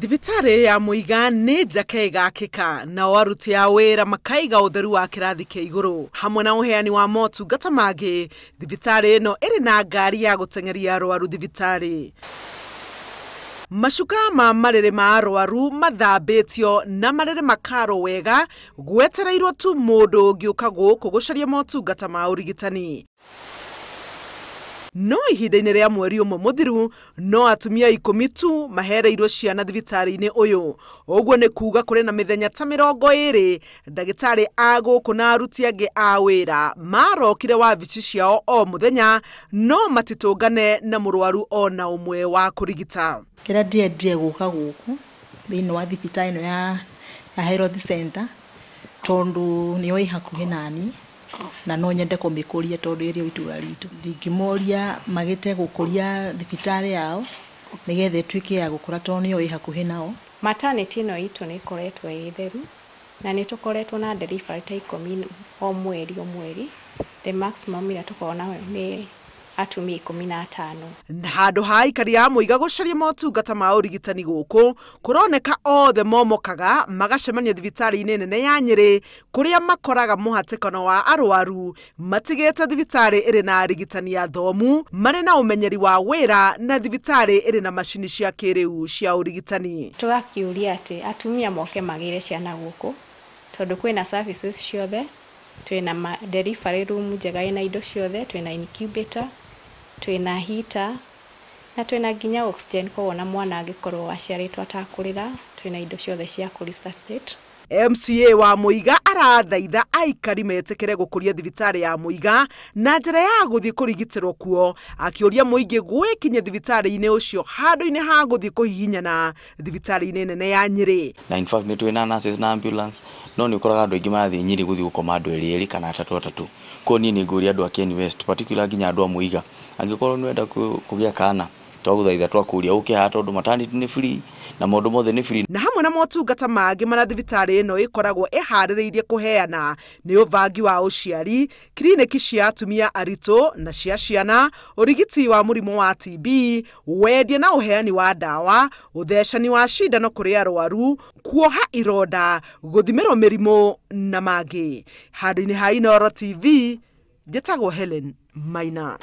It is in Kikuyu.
Thibitarĩ ya Muiga nĩ njake ĩgakĩka, nao aruti a wĩra makaiga ũtheru wa kĩrathi kĩa igũrũ hamwe na ũheani wa motungata mangĩ. Thibitarĩ ĩno ĩrĩ na ngari ya gũteng'eria arwaru thibitarĩ. Macuka ma marĩrĩ ma arwaru mathambĩtio na marĩrĩ makarwo wega, gwetereirwo tu mũndũ ũngĩũka gũkũ gũcaria motungata ma ũrigitani. No ihinda-inĩ rĩa mweri ũmwe mũthiru, no atumia 10 tu mahereirwo ciana thibitarĩ-inĩ ũyũ. Ũguo nĩ kuga kũrĩ na mĩthenya ta 20 ndagĩtarĩ a gũkũ na aruti angĩ a wĩra marokire wabici ciao o mũthenya, no matitũngane na mũrwaru ona ũmwe wa kũrigita. Kĩrĩa ndĩendire gũka gũkũ thĩinĩ wa thibitarĩ ĩno ya Health Center tondũ nĩyo ĩ hakuhĩ naniĩ na no nyende kũmĩkũria tondũ ĩrĩ o itũra ritũ. Ndingĩmoria magĩte gũkũria thibitarĩ yao nĩgetha ĩtuĩke ya gũkũra tondũ nĩyo ĩ hakuhĩ nao. Maternity ĩno itũ nĩ ĩkoretwo ĩ theru na nĩ tũkoretwo na delivery ta 10 o mweri o mweri. The maximum ĩrĩa tũkoragwo nayo nĩ atumia 15. Na handũ ha aikari a Muiga gũcaria motungata ma ũrigitani gũkũ, kũroneka othe momokaga magacemania thibitarĩ-inĩ nene ya Nyĩrĩ kũrĩa makoraga mũhatĩkano wa arwaru matigĩte thibitarĩ ĩrĩ na arigitani athomu marĩ na ũmenyeri wa wĩra na thibitarĩ ĩrĩ na macini cia kĩrĩu cia ũrigitani. Tũgakiũria atĩ atumia moke magĩre ciana gũkũ tondũ kwĩna services ciothe, twĩna delivery room njega ĩna indo ciothe, twĩna incubator, twĩna heater na twĩna nginya oxygen, koguo na mwana angĩkorwo aciarĩtwo atakũrĩra twĩna indo ciothe cia kũ-resuscitate. MCA wa Muiga arathaitha aikari metĩkĩre gũkũria thibitarĩ ya Muiga na njĩra ya gũthiĩ kũrigitĩrwo kuo, akĩũria mũingĩ gwĩkinyia thibitarĩ-inĩ ũcio handũ-inĩ ha gũthiĩ kũhihinyana thibitarĩ-inĩ nene ya Nyĩrĩ. Na in fact nĩ twĩna nurses na ambulance, no nĩ ũkoraga andũ aingĩ marathiĩ Nyĩrĩ gũthiĩ gũkoma andũ erĩ erĩ kana atatũ atatũ. Koguo niĩ nĩ ngũria andũ a Kieni West, particular nginya andũ a Muiga, angĩkorwo nĩ ũrenda kũgĩa kana, twagũthaitha twakũria ũke haha tondũ maternity nĩ free na maũndũ mothe nĩ free. Na hamwe na motungata mangĩ marĩa thibitarĩ ĩno ĩkoragwo ĩharĩrĩirie kũheana nĩ ũbangi wa ũciari, kiriniki cia atumia aritũ na cia ciana, ũrigiti wa mũrimũ wa TB, wendia na ũheani wa ndawa, ũthecani wa cindano kũrĩ arwaru, kuoha ironda, gũthimĩrwo mĩrimũ na mangĩ. Handũ-inĩ ha Inooro TV, njĩtagwo Helen Maina.